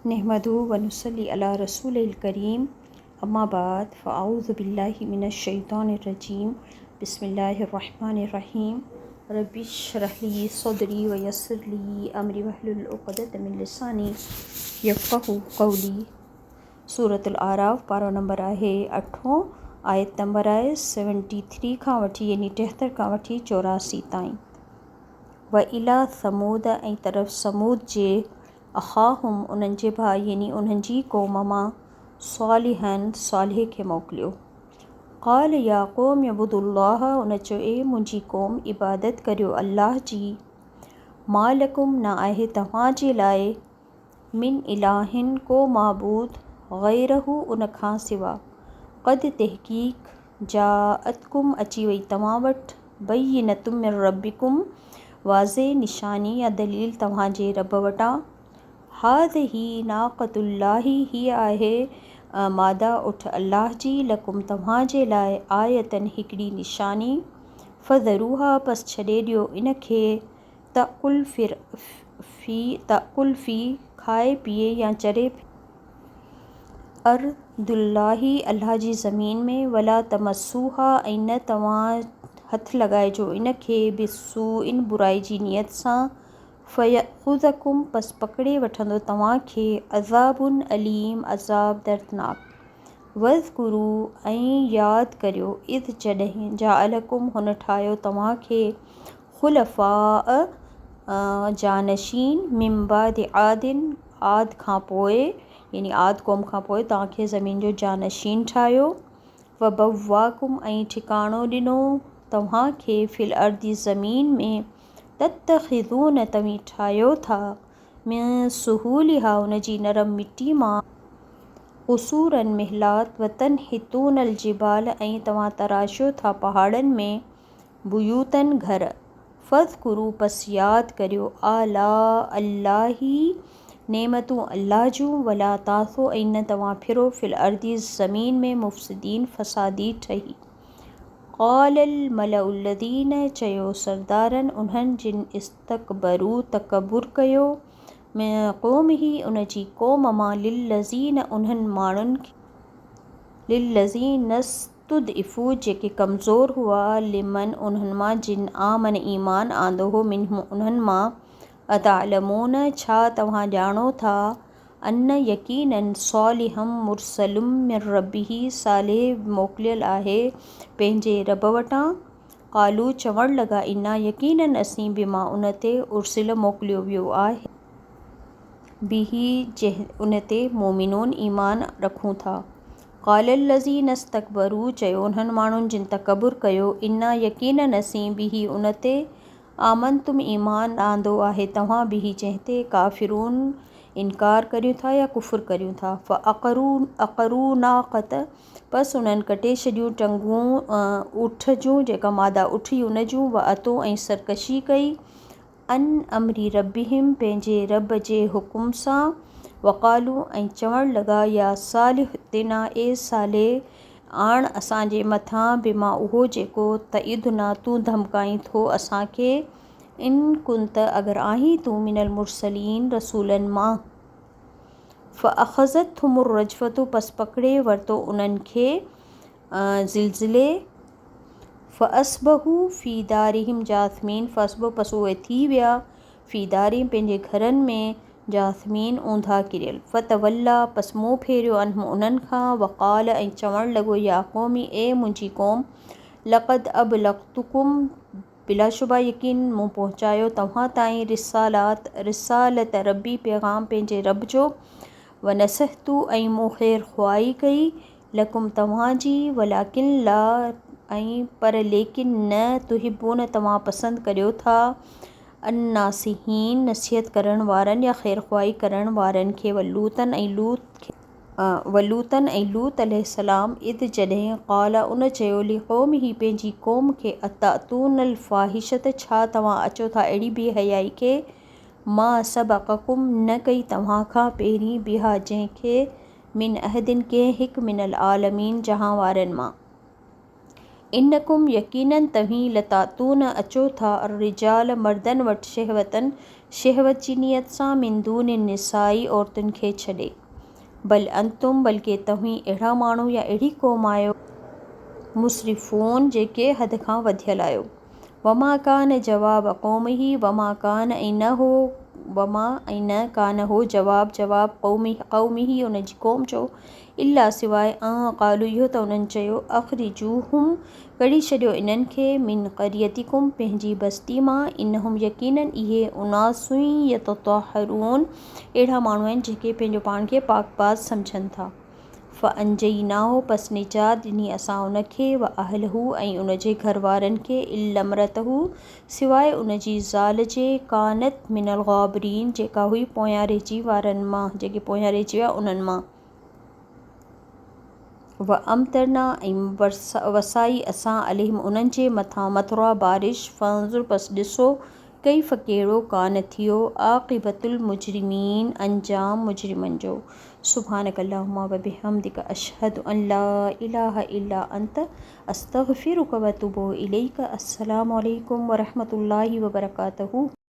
نحمده ونصلي علي رسوله الڪريم اما بعد فاعوذ بالله من الشيطان الرجيم بسم الله الرحمن الرحيم رب اشرح لي صدري ويسر لي امري واحلل عقدة من لساني يفقهوا قولي سورة الاعراف پارو نمبر آهي اٺون آيت نمبر آهي 73 کان وٺي يعني 73 کان وٺي 84 تائين والي ثمود ۽ طرف ثمود جي اخاهم انهن جي ڀاء يعني انهن جي قوم مان صالحا صالح کي موڪليو. قال يا قوم اعبدوا الله ان چيو اي منهنجي قوم عبادت ڪريو الله جي ما لڪم نه آهي توهان جي لاء من اله ڪو معبود غيره ان کان سوا قد تحقيق جاءتڪم اچي وئي توهان وٽ بينة من ربڪم واضح نشاني يا دليل توهان جي رب وٽان هذه ناقة الله هيء آهي ماده اٺ الله جي لڪم توهان جي لاء آية هڪڙي نشاني فذروها پس ڇڏي ڏيو ان کي تاڪل في تاڪل في کائي پيئي يا چري ڦري ارض الله الله جي زمين ۾ ولا تمسوها ۽ نه توهان هٿ لڳائجو ان کي بسوء برائي جي نيت سان فيأخذڪم پس پڪڙي وٺندو توهان کي عذاب اليم عذاب دردناڪ واذڪروا ۽ ياد ڪريو اذ جڏهن جعلڪم هن ٺاهيو توهان کي خلفاء، جانشين، من بعد عاد، عاد کان پوء، يعني عاد قوم کان پوء توهان کي زمين جو جانشين ٺاهيو، وبواڪم ۽ ٺڪاڻو ڏنو توهان کي في الارض زمين ۾، تتخذون توهين ٺاهيو ٿا، من سهولها ان جي نرم مٽي مان، قصورا محلات، وتنحتون الجبال ۽ توهان تراشيو ٿا پهاڙن ۾، بيوتاً گهر، فاذڪروا پس ياد ڪريو آلاء الله نعمتون الله جون، ولا تعثوا ۽ نه توهان ڦرو في الارض زمين ۾ مفسدين فسادي ٺهي. قال الملأ الذين چيو سردارن انهن جن استڪبروا تڪبر ڪيو من قومه ان جي قوم مان للذين انهن ماڻهن کي للذين استضعفوا جيڪي ڪمزور هئا، لمن انهن مان جن آمن ايمان آندو هو، منهم انهن مان، اتعلمون ڇا توهان ڄاڻو ٿا، ان يقيناً صالحا مرسل من ربه صالح موڪليل آهي پنهنجي رب وٽان، قالوا چوڻ لڳا انا يقيناً اسين بما ان تي ارسل موڪليو ويو آهي. به جنهن ان تي مؤمنون ايمان رکون ٿا. قال الذين استڪبروا چيو انهن ماڻهن جن تڪبر ڪيو، انا يقيناً اسين به ان تي آمنتم ايمان آندو آهي توهان به جنهن تي ڪافرون انڪار ڪريون ٿا يا ڪفر ڪريون ٿا. فعقروا الناقة پس انهن ڪٽي ڇڏيون ٽنگون اٺ جون جيڪا ماده اٺ هئي ان جون وعتوا ۽ سرڪشي ڪئي عن امر ربهم پنهنجي رب جي حڪم سان، وقالو ۽ چوڻ لڳا يا صالح ائتنا اي صالح آڻ اسان جي مٿان بما اهو جيڪو تعدنا تون ڌمڪائين ٿو اسان کي ان ڪنت اگر آهين تون من المرسلين رسولن مان. فاخذتهم الرجفة پس پڪڙي ورتو انهن کي زلزلي. فاصبحوا في دارهم جاثمين فاصبحوا پس اهي ٿي ويا في دارهم پنهنجي گهرن ۾ جاثمين اونڌا ڪريل. فتوليٰ پس منهن ڦيريو عنهم انهن کان وقال ۽ چوڻ لڳو يا قوم اي منهنجي قوم لقد ابلغتڪم بلاشبه يقيناً مون پهچايو توهان تائين رسالات رسالت ربي پيغام پنهنجي رب جو ونصحت ۽ مون خير خواهي ڪئي لڪم توهان جي ولڪن لا ۽ پر ليڪن نه تحبون توهان پسند ڪريو ٿا الناصحين نصيحت ڪرڻ وارن يا خيرخواهي ڪرڻ وارن کي ولوطا ۽ لوط کي ولوطا ۽ لوط عليه السلام اذ جڏهن قال ان چيو لقومه پنهنجي قوم کي اتاتون الفاحشة ڇا توهان اچو ٿا اهڙي بي حيائي کي ما سبقڪم نه ڪئي توهان کان پهرين بها جنهن کي من احد ڪنهن هڪ من العالمين جهان وارن مان. انڪم يقيناً توهين لتاتون اچو ٿا الرجال مردن وٽ شهوتاً شهوت جي نيت سان من دون النساء عورتن کي ڇڏي بل انتم بلڪه توهين اهڙا ماڻهو يا اهڙي قوم آهيو مسرفون جيڪي حد کان وڌيل آهيو. وما ڪان جواب قومه وما ڪان ۽ نه هو وما ۽ نه ڪان هو جواب جواب قومه قومه ان جي قوم جو الا سواء ان قالوا اهو ته انهن چيو اخرجوهم ڪڍي ڇڏيو انهن کي من قريتڪم پنهنجي بستي مان انهم يقيناً اهي اناس يتطهرون اهڙا ماڻهو آهن جيڪي پنهنجو پاڻ کي پاڪ باز سمجهن ٿا. فانجيناه پس نجات ڏني اسان ان کي واهله ۽ ان جي گهر وارن کي الا امرأته سواء ان جي زال جي ڪانت من الغابرين جيڪا هئي پويان رهجي وارن مان جيڪي پويان رهجي ويا انهن مان. وامطرنا ۽ وسائي اسان عليهم انهن جي مٿان مطرا بارش فانظر پس ڏسو ڪيف ڪهڙو ڪان ٿيو عاقبت المجرمين انجام مجرمن جو سبحانک اللهم وبحمدک اشهد ان لا اله الا انت استغفرک واتوب اليک السلام عليڪم ورحمة الله وبرڪاته.